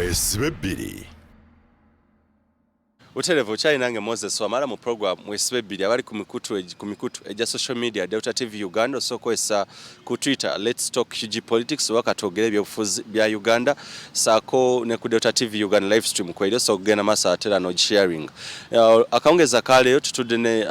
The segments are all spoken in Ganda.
Mwesibe bbiri. Butereevu okyali nange Moses Wamala mu program Mwesibe Bbiri. Abali ku mikutu egya social media, Delta TV Uganda, osobola okukozesa ku Twitter, Let's Talk UG Politics, oba katwogere ebyobufuzi bya Uganda, saako ne ku Delta TV Uganda live stream kweri osobola okugenda maaso ate era n'ogisharing. Akawungeezi akaleero tutudde ne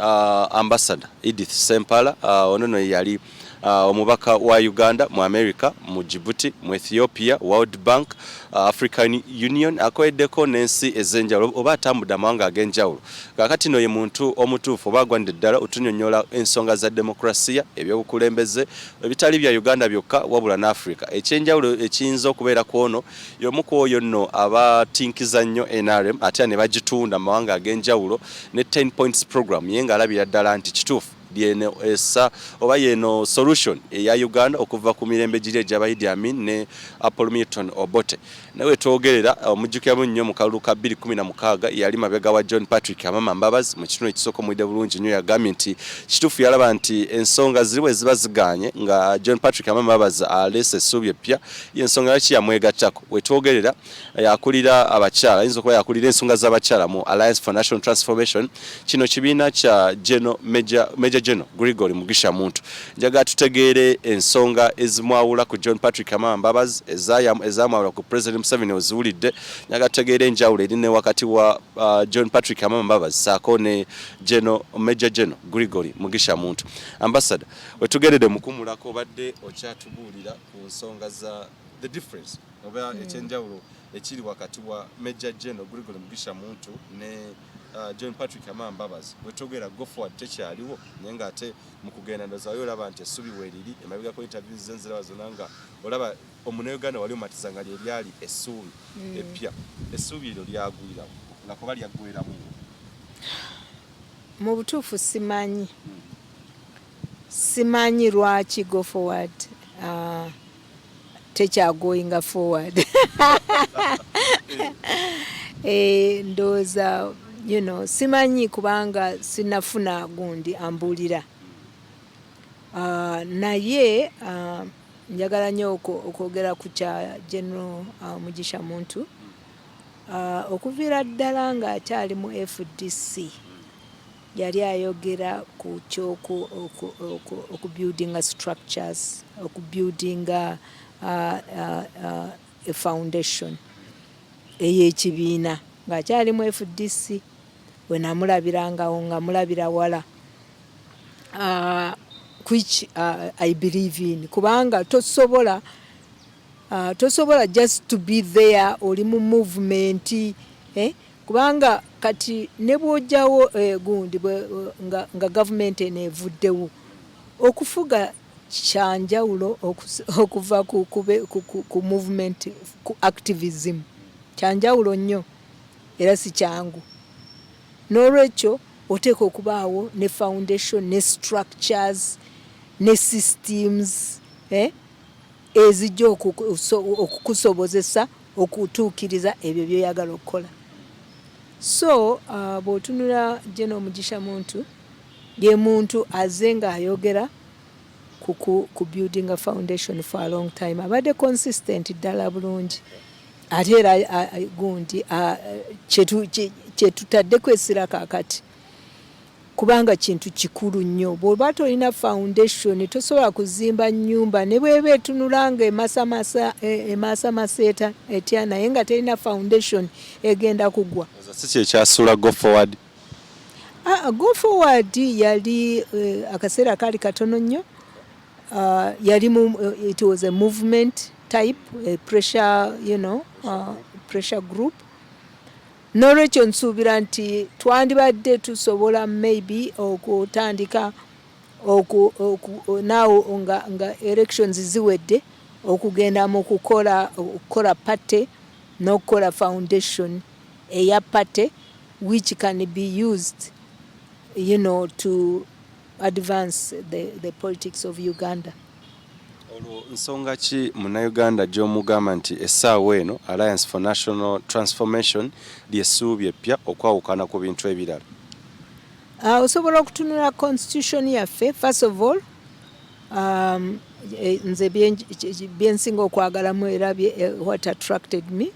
Ambassador Edith Sempala. Ono no yali omubaka wa Uganda mu America, mu Djibouti, mu Ethiopia, World Bank, African Union, akoleddeko n'ensi ez'enjawulo oba atambudde amawanga ag'enjawulo. Kaakati no ye muntu omutuufu oba agwanidde ddala otunyonnyola ensonga za demokrasiya, ebyobukulembeze ebitali bya Uganda byokka wabula n'Africa. Ekyenjawulo ekiyinza okubeera ku ono, y'omu ku oyo nno abatinkiza nnyo NRM ate ne bagitunda mu mawanga ag'enjawulo ne 10 points program ye, ng'alabira ddala nti kituufu lyeno essa oba yeno solution eya Uganda okuva ku mirembe giri egy'aba Idi Amin ne Apollo Milton Obote. Naye wetwogerera, omujjukiramu nnyo mu kalulu ka 2016 yali mabega wa John Patrick Amama Mbabazi mu kitundu ekisooka. Omuyidde bulungi nnyo, yagambye nti kituufu yalaba nti ensonga ziri bwe ziba ziganye nga John Patrick Amama Mbabazi aleese essuubi eppya, yensonga lwaki yamwegattako. Wetwogerera yakulira abakyala, ayinza okuba yakulira ensonga z'abakyala mu Alliance for National Transformation. Kino kibiina kya General Major General Gregory Mugisha Muntu. Njagala tutegeere ensonga ezimwawula ku John Patrick Amama Mbabazi, ezamwawula ku President Museveni oziwulidde. Njagala tutegeere enjawulo eri ne wakati wa John Patrick Amama Mbabazi saako ne General Major General Gregory Mugisha Muntu. Ambassador, wetugendedde mukumulako, obadde okyatubuulira ku nsonga za the difference oba ekyenjawulo ekiri wakati wa Major General Gregory Mugisha Muntu ne John Patrick Amama Mbabazi. Wetwogera, Go Forward tekyaliwo, naye ng'ate mu kugenda ndowooza olaba nti essuubi weeriri. Emabegako interviews ze nziraba zonna nga olaba omunauganda wali omatiza nga lye lyali essuubi eppya. Essuubi eryo lyagwirawo nga kuba lyaggweramu? Mu butuufu simanyi lwaki Go Forward tekyagoinga forward. Ndowooza simanyi kubanga sinafuna gundi ambuulira. Naye njagala nnyo okwogera ku kya General Mugisha Muntu. Okuviira ddala ng'akyali mu FDC yali ayogera ku kyoku okubuildinga structures, okubuildinga a foundation ey'ekibiina ng'akyali mu FDC. We namulabirangawo nga mulabira wala, which I believe in, kubanga tosobola just to be there oli mu movement, eh? Kubanga kati ne bw'ojjawo gundi nga gavumenti eno evuddewo, okufuga kyanjawulo okuva ku movement, ku activism, kyanjawulo nnyo era si kyangu. N'olwekyo oteeka okubaawo ne foundation ne structures ne systems, eh? Ezijja okukusobozesa okutuukiriza ebyo by'oyagala okukola. So bw'otunula General Mugisha Muntu, ye muntu aze ng'ayogera ku building a foundation for a long time. Abadde consistent ddala bulungi, ate era gundi kyetutaddeko essira kaakati, kubanga kintu kikulu nnyo. Bw'oba tolina foundation tosobola kuzimba nnyumba, ne bweba etunula nga emasamasa emasamasa etya, naye nga terina foundation egenda kugwa. Si kyekyasuula Go Forward? Ah, Go Forward yali akaseera kaali katono nnyo. Yali it was a movement type, a pressure you know pressure group. N'olwekyo nsuubira nti twandibadde tusobola maybe okutandika naawo nga elections ziwedde, okugenda mu kukola party n'okukola foundation eya party which can be used to advance the politics of Uganda. Olwo nsonga ki munnayuganda gy'omugamba nti essaawa eno Alliance for National Transformation ly'essuubi eppya okwawukana ku bintu ebirala? Osobola okutunula constitution yaffe. First of all, nze byensinga okwagalamu era what attracted me.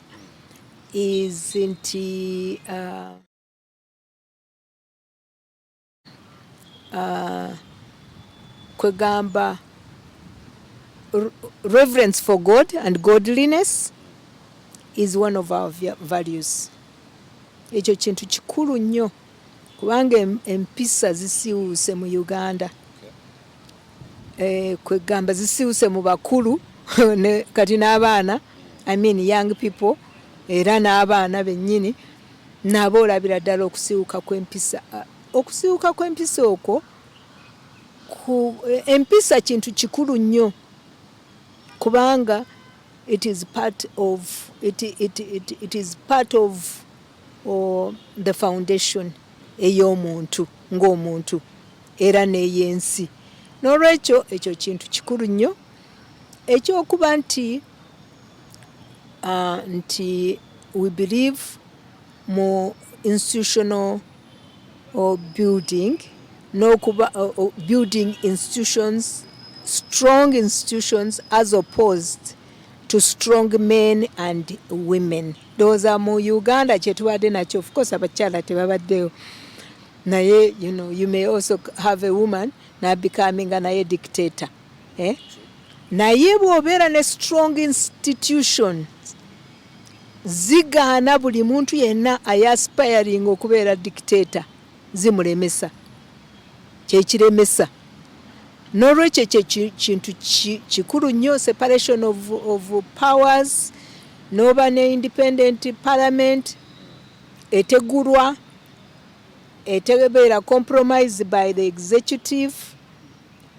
is nti kwegamba reverence for God and godliness is one of our values. Ekyo kintu kikulu nnyo kubanga empisa zisiwuuse mu Uganda. Kwegamba zisiwuuse mu bakulu kati n'abaana, I mean young people, era n'abaana bennyini nabo olabira ddala okusiwuka kw'empisa. Okusiwuka kw'empisa okwo, empisa kintu kikulu nnyo kubanga it is part of the foundation ey'omuntu ng'omuntu era n'ey'ensi. N'olwekyo ekyo kintu kikulu nnyo. Ekyokuba nti we believe mu institutional building n'okuba building institutions, strong institutions as opposed to strong men and women. Ndowooza mu Uganda kye tubadde nakyo, of course abakyala tebabaddeyo, naye you may also have a woman nabecominga naye dictator, eh? Naye bw'obeera ne strong institution zigaana buli muntu yenna ayaspiring okubeera dictator, zimulemesa, kyekiremesa. N'olwekyo ekyo kintu kikulu nnyo, separation of powers, n'oba ne independent parliament etegulwa, etebeera compromised by the executive,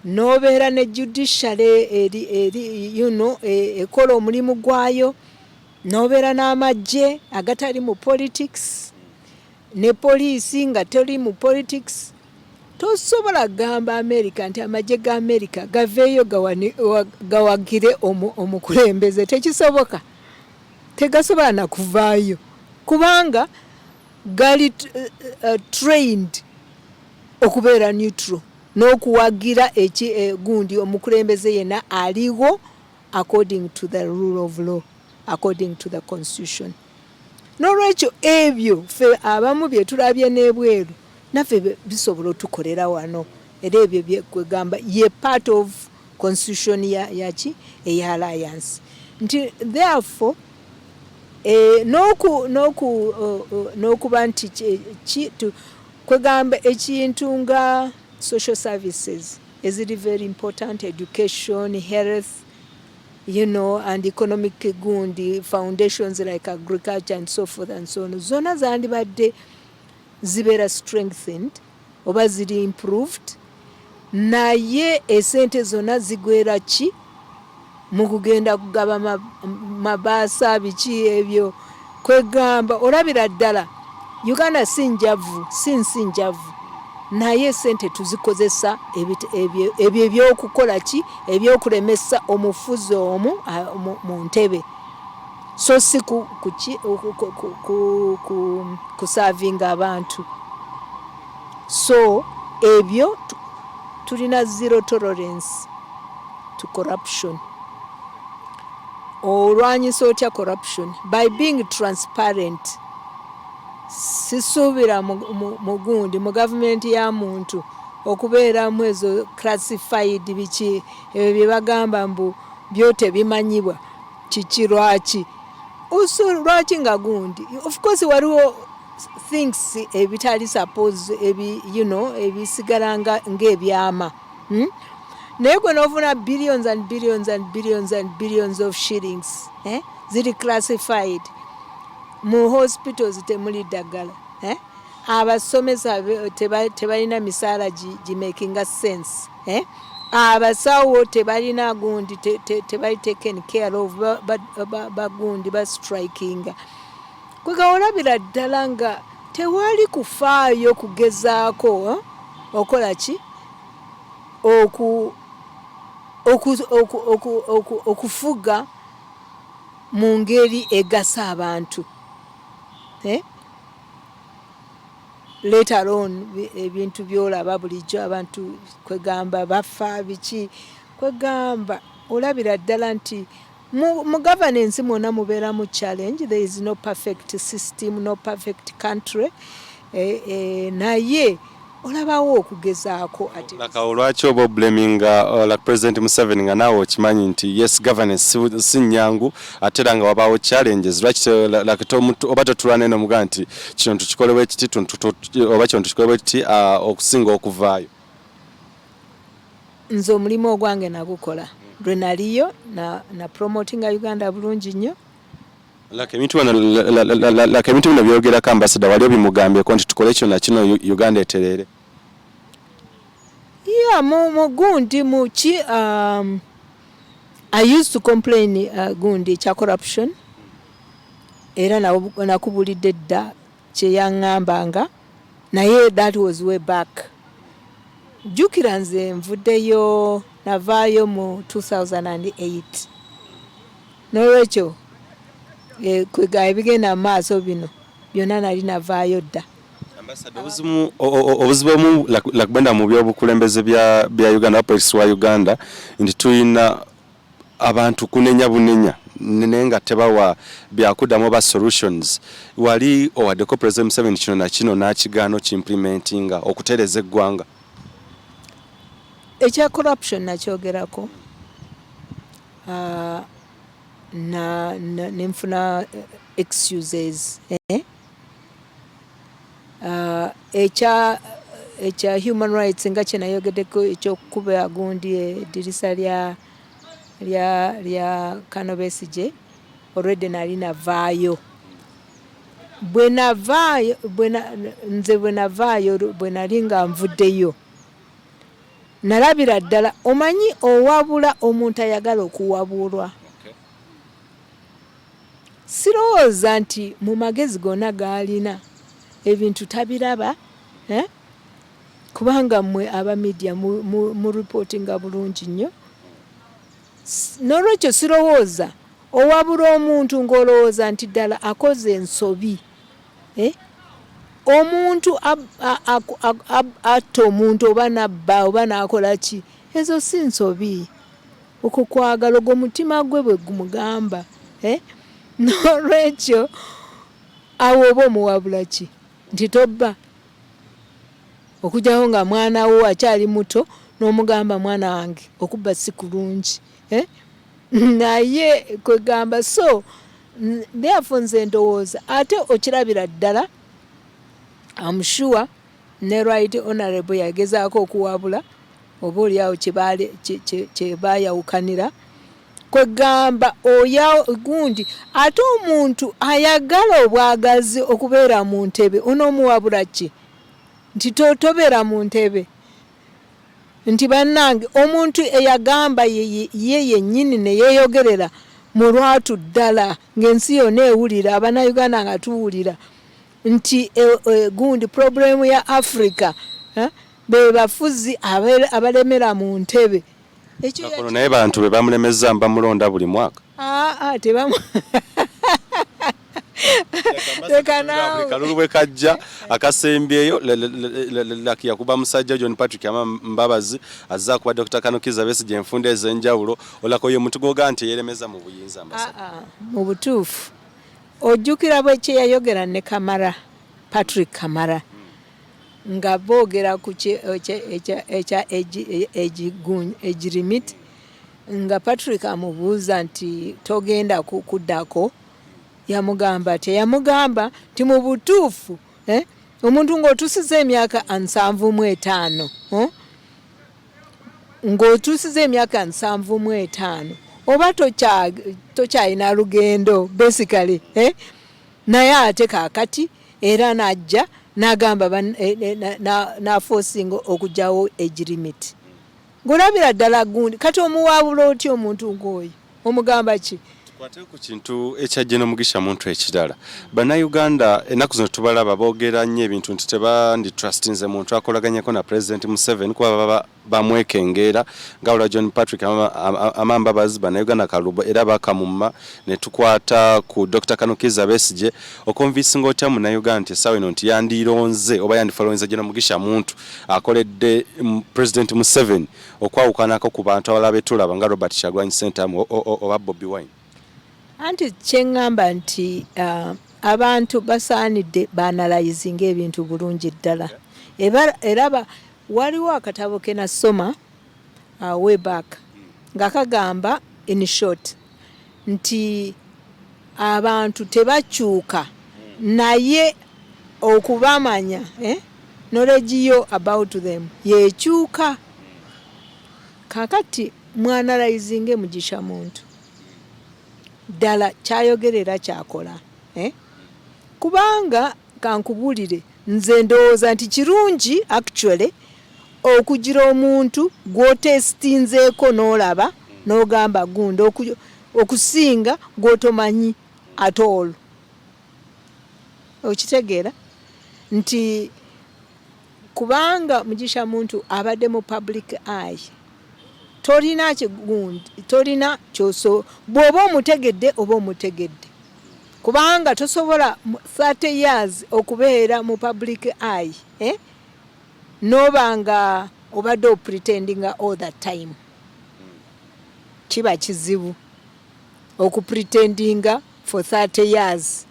n'obeera ne judiciary eri ekola omulimu gwayo, n'obeera n'amagye agatali mu politics ne poliisi nga teri mu politics. Tosobola kugamba America nti amagye ga America gaveeyo gawagire omukulembeze. Tekisoboka, tegasobola nakuvaayo kubanga gali trained okubeera neutral n'okuwagira eki gundi omukulembeze yenna aliwo according to the rule of law, according to the constitution. N'olwekyo ebyo ffe abamu bye tulabye n'ebweru naffe bisobola otukolera wano, era ebyo kwegamba ye part of constitution yaki eya alliance, nti therefore n'okuba nti kwegamba ekintu nga social services eziri very important, education, health, and economic gundi foundations like agriculture and so forth and so on, zonna zandibadde zibeera strengthened oba ziri improved. Naye esente zonna zigwera ki? Mu kugenda kugaba mabaasa, biki ebyo. Kwegamba olabira ddala Uganda si njavu, si nsi njavu, naye sente tuzikozesa ebyo ebyokukola ki? Ebyokulemesa omufuzi omu mu ntebe, so si kuservinga abantu. So ebyo tulina zero tolerance to corruption. Olwanyisa otya corruption? By being transparent. Sisuubira mugundi mu gavumenti ya muntu okubeeramu ezo classified biki ebyo bye bagamba mbu byo tebimanyibwa kiki. Lwaki? Lwaki nga gundi, of course waliwo things ebitali suppose ebi ebisigala ng'ebyama, Naye gwe n'ofuna billions and billions and billions and billions of shillings, eh? Ziri classified, mu hospitals temuli ddagala, eh? Abasomesa tebalina misaala gimakinga sense, eh? Abasawo tebalina gundi, tebali taken care of, bagundi bastrikinga. Kwega olabira ddala nga tewali kufaayo kugezaako, eh? Okola ki okufuga mu ngeri egasa abantu, eh? Let alone ebintu byolaba bulijjo, abantu kwegamba bafa biki. Kwegamba olabira ddala nti Mu governance mwonna mubeeramu challenge. There is no perfect system, no perfect country. Naye olabawo okugezaako ati. Like lwaki oba oblaminga like President Museveni nga naawe okimanyi nti yes, governance si nnyangu, ate era nga wabaawo challenges? Lwaki like oba totulwana eno mugaa nti kino tukikolebwa ekiti oba kino tukikolebwa ekiti okusinga okuvaayo? Nze omulimu ogwange nagukola lwe naliyo na promotinga Uganda bulungi nnyo. Like ebintu bino, like ebintu bino byogerako, ambassador, wali obimugambyeko nti tukole kino na kino Uganda etereere? Yeah, mu gundi muki, I used to complain gundi ekya corruption, era nakubulidde dda kyeyaŋŋambanga, naye that was way back. Jjukira nze nvuddeyo, navaayo mu 2008. N'olwekyo kwega ebigenda mu maaso bino byonna nali navaayo dda. Ambassador, obuzibu omu like bwenda mu byobukulembeze bya Uganda, politics wa Uganda, nti tulina abantu kunenya bunenya naye nga tebawa byakuddamu oba solutions. Wali owaddeko President Museveni kino na kino n'akigaana okiimplementinga okutereeza eggwanga? Ekya corruption nakyogerako, na nenfuna excuses, eh? Ekya human rights nga kyenayogeddeko, ekyokukuba gundi eddirisa lya Colonel Besigye, already nali navaayo. Bwe navaayo, nze bwe navaayo, bwe nali nga nvuddeyo, nalabira ddala. Omanyi owabula omuntu ayagala okuwabulwa. Sirowooza nti mu magezi gonna g'alina ebintu tabiraba, eh? Kubanga mmwe aba media mu reportinga bulungi nnyo. N'olwekyo sirowooza owabula omuntu ng'olowooza nti ddala akoze ensobi, eh? Omuntu atta omuntu oba nabba oba n'akola ki, ezo si nsobi. Okwo kwagala, ogwo mutima gwe bwe gumugamba, eh? N'olwekyo awo oba omuwabula ki nti tobba, okugyaho nga mwana wo akyali muto n'omugamba, "Mwana wange, okubba si kulungi," eh? Naye kwegamba, so therefore nze ndowooza ate okirabira ddala. I'm sure ne Right Honorable yagezaako okuwabula, oba oliawo kyebayawukanira. Kwegamba oya gundi, ate omuntu ayagala obwagazi okubeera mu ntebe, onoomuwabula ki nti tobeera mu ntebe? Nti bannange, omuntu eyagamba ye yennyini ne yeeyogerera mu lwatu ddala ng'ensi yonna ewulira, Abannayuganda nga tuwulira nti gundi problem ya Africa be bafuzi abalemera mu ntebe. Ekyo naye bantu be bamulemeza, bamulonda buli mwaka. Aa, tebamu Kalulu bwe kajja akasembyeyo, like yakuba musajja John Patrick Ama Mbabazi, azza kuba Dr. Colonel Kizza Besigye enfunda ez'enjawulo. Olako ye muntu gwoga nti yeeremeza mu buyinza, ambassador? Mu butuufu ojjukira bwe kyeyayogera ne Kamara, Patrick Kamara, nga boogera ku ekya age limit, nga Patrick amubuuza nti togenda kuddako. Yamugamba teyamugamba nti mu butuufu, eh, omuntu ng'otuusiza emyaka 75, ng'otuusiza emyaka 75 oba tokyalina lugendo basically, eh? Naye ate kaakati era n'ajja n'agamba n'aforcinga okugyawo age limit, ng'olabira ddala gundi. Kati omuwaabula otya omuntu ng'oyo? Omugamba ki? Tukwate ku kintu ekya General Mugisha Muntu ekirala. Bannayuganda ennaku zino tubalaba boogera nnyo ebintu nti tebandi trustinze muntu akolaganyeko na President Museveni, kuba baba bamwekengeera. Nga olwa John Patrick Amama Mbabazi, Bannayuganda kalubo era bakamumma, ne tukwata ku Dr. Colonel Kizza Besigye. Oconvincinga otya Munnayuganda nti essaawa eno nti yandironze oba yandifollowinze General Mugisha Muntu akoledde President Museveni, okwawukanako ku bantu abalala betulaba nga Robert Kyagulanyi Ssentamu oba Bobi Wine? Anti kyeŋŋamba nti abantu basaanidde baanalyzinga ebintu bulungi ddala. Era waliwo akatabo ke nasoma way back nga kagamba in short nti abantu tebakyuka, naye okubamanya, knowledge yo about them yekyuka. Kakati mwanalyzinge Mugisha Muntu, ddala kyayogera era kyakola, eh? Kubanga kankubulire, nze ndowooza nti kirungi actually okugira omuntu gw'otestinzeeko n'olaba n'ogamba gundi, okusinga gw'otomanyi at all. Okitegeera nti kubanga Mugisha Muntu abadde mu public eye, tolina kigundi, tolina kyoso bw'oba omutegedde oba omutegedde, kubanga tosobola 30 years okubeera mu public eye, eh? Noba nga obadde opretendinga all the time. Kiba kizibu okupretendinga for 30 years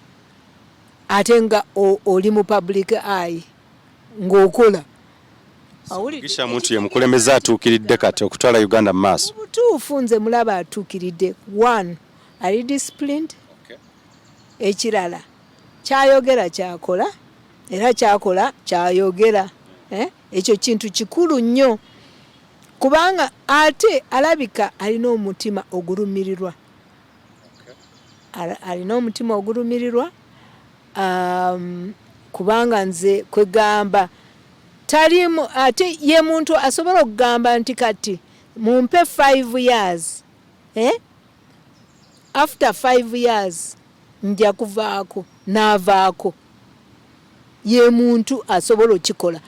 ate nga oli mu public eye ng'okola. Mugisha Muntu ye mukulembeze atuukiridde kati okutwala Uganda mu maaso? Butuufu, nze mulaba atuukiridde. One, ali disciplined. Ekirala, kyayogera kyakola era kyakola kyayogera, eh? Ekyo kintu kikulu nnyo, kubanga ate alabika alina omutima ogulumirirwa, alina omutima ogulumirirwa, kubanga nze kwegamba talimu. Ate ye muntu asobola okugamba nti kati mumpe 5 years, eh? After 5 years nja kuvaako, n'avaako. Ye muntu asobola okikola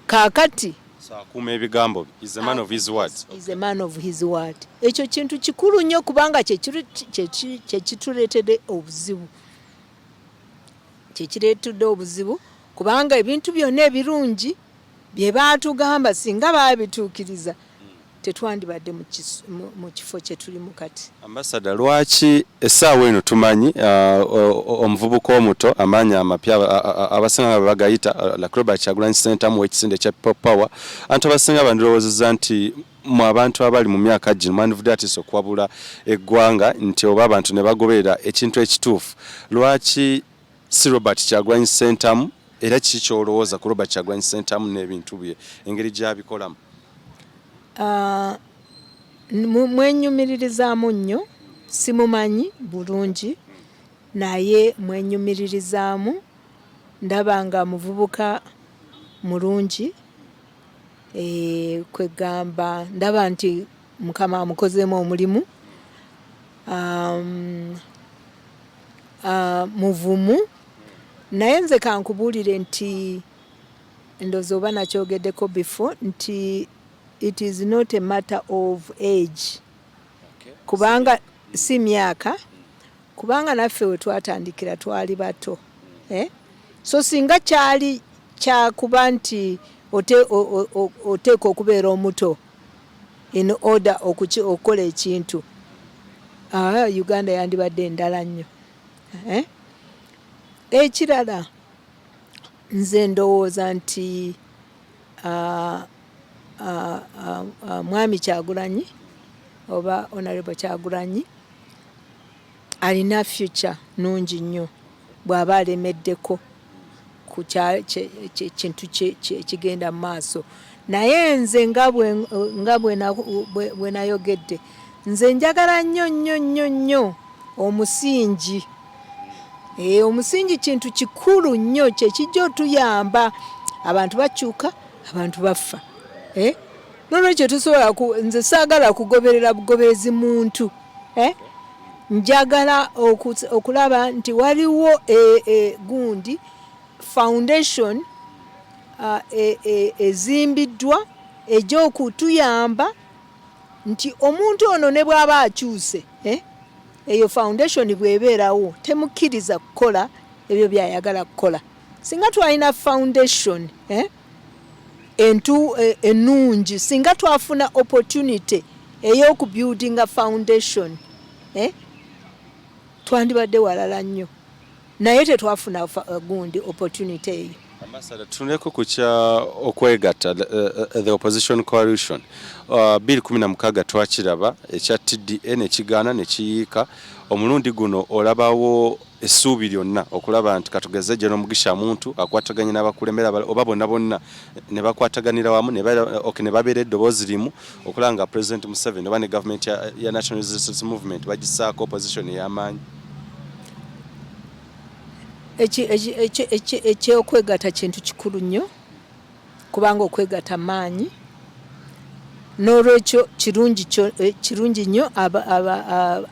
kaakati. Akuuma ebigambo bye. Is a man of his words. Is a man of his word. Ekyo kintu kikulu nnyo, kubanga kyekituleetedde obuzibu, kyekireetedde obuzibu, kubanga ebintu byonna ebirungi bye baatugamba, singa baabituukiriza, tetwandibadde mu kifo kye tulimu kati. Ambassador, lwaki essaawa eno tumanyi omuvubuka omuto, amaanyi amapya abasinga nga bagayita like Robert Kyagulanyi Ssentamu w'ekisinde kya People Power, anti abasinga bandirowoozezza nti mu abantu abali mu myaka gino mwandivudde atiisa okuwabula eggwanga nti oba abantu ne bagoberera ekintu ekituufu. Lwaki si Robert Kyagulanyi Ssentamu, era kiki ky'olowooza ku Robert Kyagulanyi Ssentamu n'ebintu bye, engeri gy'abikolamu? Mwenyumiririzaamu nnyo. Simumanyi bulungi, naye mwenyumiririzaamu. Ndaba nga muvubuka mulungi, kwegamba ndaba nti Mukama amukozeemu omulimu, muvumu. Naye nze kankubuulire nti ndowooza oba nakyogeddeko before nti it is not a matter of age, kubanga si myaka, kubanga naffe we twatandikira twali bato, eh? So singa kyali kyakuba nti oteeka okubeera omuto in order okukola ekintu, Uganda yandibadde endala nnyo, eh? Ekirala, nze ndowooza nti Mwami Kyagulanyi oba Honorable Kyagulanyi alina future nungi nnyo bw'aba alemeddeko ku kintu ekigenda mu maaso. Naye nze nga bwe nayogedde, nze njagala nnyo nnyo nnyo nnyo omusingi. Omusingi kintu kikulu nnyo, kyekijja otuyamba. Abantu bakyuka, abantu bafa, eh? Nolwekyo tusobola, nze saagala kugoberera bugoberezi muntu, eh? Njagala okulaba nti waliwo gundi foundation ezimbiddwa egy'okutuyamba nti omuntu ono ne bw'aba akyuse, eh? Eyo foundation bw'ebeerawo temukkiriza kukola ebyo by'ayagala kukola. Singa twalina foundation, eh? Entu ennungi, singa twafuna opportunity ey'okubuildinga foundation, eh? Twandibadde walala nnyo, naye tetwafuna gundi opportunity eyo. Ambassador, tunuleko ku kya okwegatta, the opposition coalition. 2016 twakiraba ekya TDA nekigaana nekiyiika. Omulundi guno olabawo essuubi lyonna okulaba nti, katugeze, General Mugisha Muntu akwataganye n'abakulembera oba bonna bonna ne bakwataganira wamu okay, ne babeera eddoboozi limu okulaba nga President Museveni oba ne gavumenti ya National Resistance Movement bagisaako opposition ey'amaanyi? Ekyokwegatta kintu kikulu nnyo, kubanga okwegatta maanyi. N'olwekyo kirungi nnyo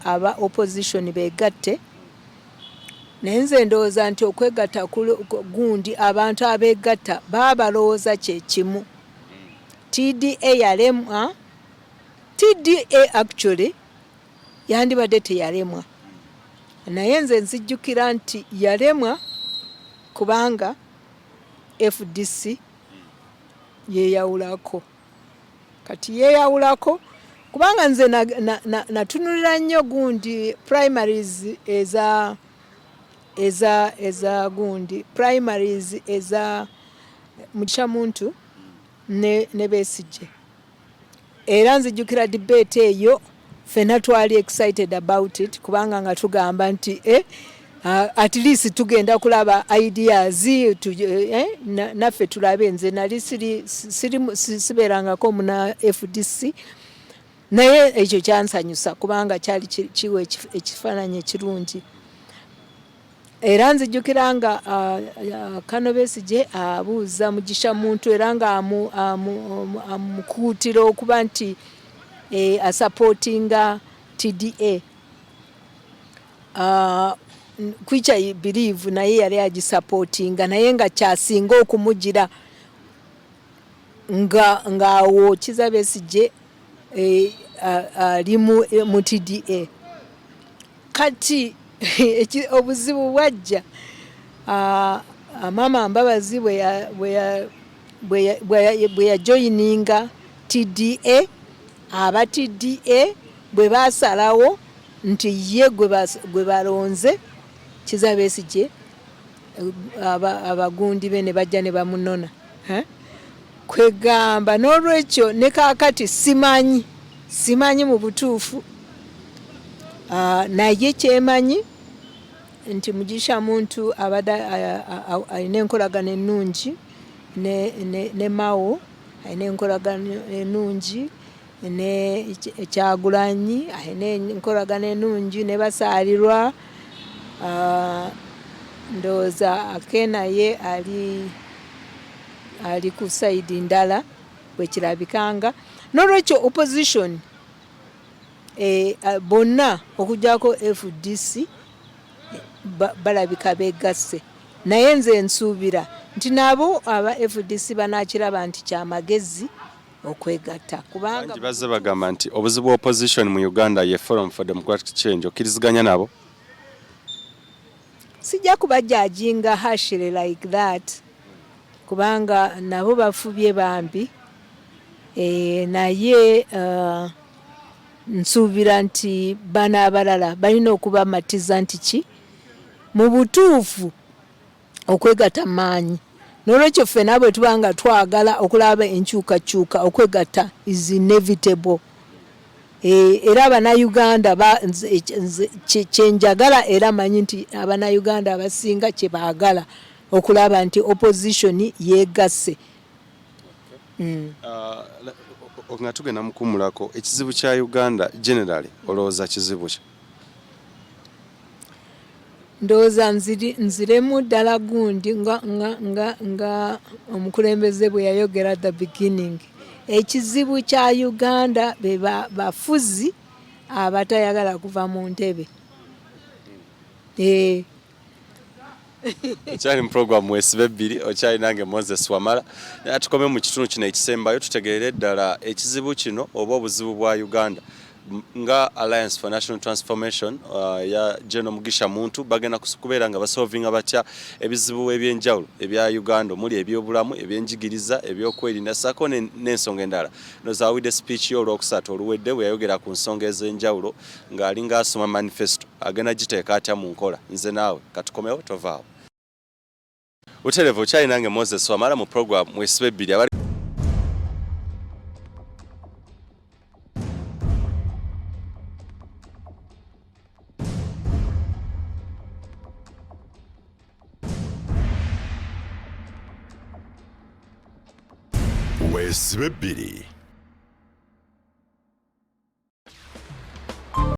aba opposition begatte, naye nze ndowooza nti okwegatta gundi abantu abegatta baba balowooza kyekimu. TDA yalemwa. TDA actually yandibadde teyalemwa, naye nze nzijjukira nti yalemwa kubanga FDC yeyawulako. Kati yeyawulako kubanga nze natunulira nnyo gundi primaries eza gundi primaries eza Mugisha Muntu ne Besigye. Era nzijjukira debate eyo, ffenna twali excited about it, kubanga nga tugamba nti at least tugenda kulaba ideas naffe tulabe. Nze nali sibeerangako muna FDC, naye ekyo kyansanyusa kubanga kyali kiwa ekifaananyi ekirungi. Era nzijjukira nga Kano Besigye abuuza Mugisha Muntu era nga amukuutira okuba nti asupportinga TDA, which I believe naye yali agisupportinga, naye nga kyasinga okumugira nga ng'awo Kizza Besigye ali mu TDA. Kati obuzibu bwajja Maama Mbabazi bwe yajoyininga TDA. Aba TDA bwe basalawo nti ye gwe balonze, Kizza Besigye abagundi be ne bajja ne bamunona. Kwegamba n'olwekyo ne kaakati simanyi mu butuufu, naye kyemanyi nti Mugisha Muntu abadde alina enkolagano ennungi ne Mao, alina enkolagano ennungi ne Kyagulanyi, alina enkolagano ennungi ne Basaalirwa. Ndowooza ake naye ali ku side ndala bwe kirabikanga. N'olwekyo opposition bonna okuggyako FDC balabika beegasse, naye nze nsuubira nti nabo aba FDC banakiraba nti kyamagezi okwegatta, kubanga Bangi bazze bagamba nti obuzibu opposition mu Uganda ye Forum for Democratic Change. Okkiriziganya nabo? Sijja kubajudginga harshly like that, kubanga nabo bafubye bambi, naye nsuubira nti bano abalala balina okubamatiza nti ki mu butuufu okwegatta maanyi. N'olwekyo ffena bwe tuba nga twagala okulaba enkyukakyuka, okwegatta is inevitable. Era Abannayuganda kyenjagala, era manyi nti Abannayuganda abasinga kye baagala okulaba nti opposition yeegasse. Nga tugenda mukuwummulako, ekizibu kya Uganda generally olowooza kizibu ki? Ndowooza nziremu ddala gundi nga omukulembeze bwe yayogera at the beginning. Ekizibu kya Uganda be bafuzi abatayagala kuva mu ntebe. Okyali mu program Wesibe Ebbiri, okyali nange Moses Wamala. Tukome mu kitundu kino ekisembayo tutegeere ddala ekizibu kino oba obuzibu bwa Uganda. Nga Alliance for National Transformation ya General Mugisha Muntu, bagenda kubeera nga basolvinga batya ebizibu ebyenjawulo ebya Uganda, omuli ebyobulamu, ebyenjigiriza, ebyokwerinda, ssaako n'ensonga endala? Nozawidde speech ye olwokusatu oluwedde bwe yayogera ku nsonga ez'enjawulo ng'alinga asoma manifesto, agenda giteeka atya mu nkola? Nze naawe katukomewo, tovaawo. Buterevu okyali nange Moses Wamala mu program Mwesibe Ebbiri. Abali Weesibe Bbiri.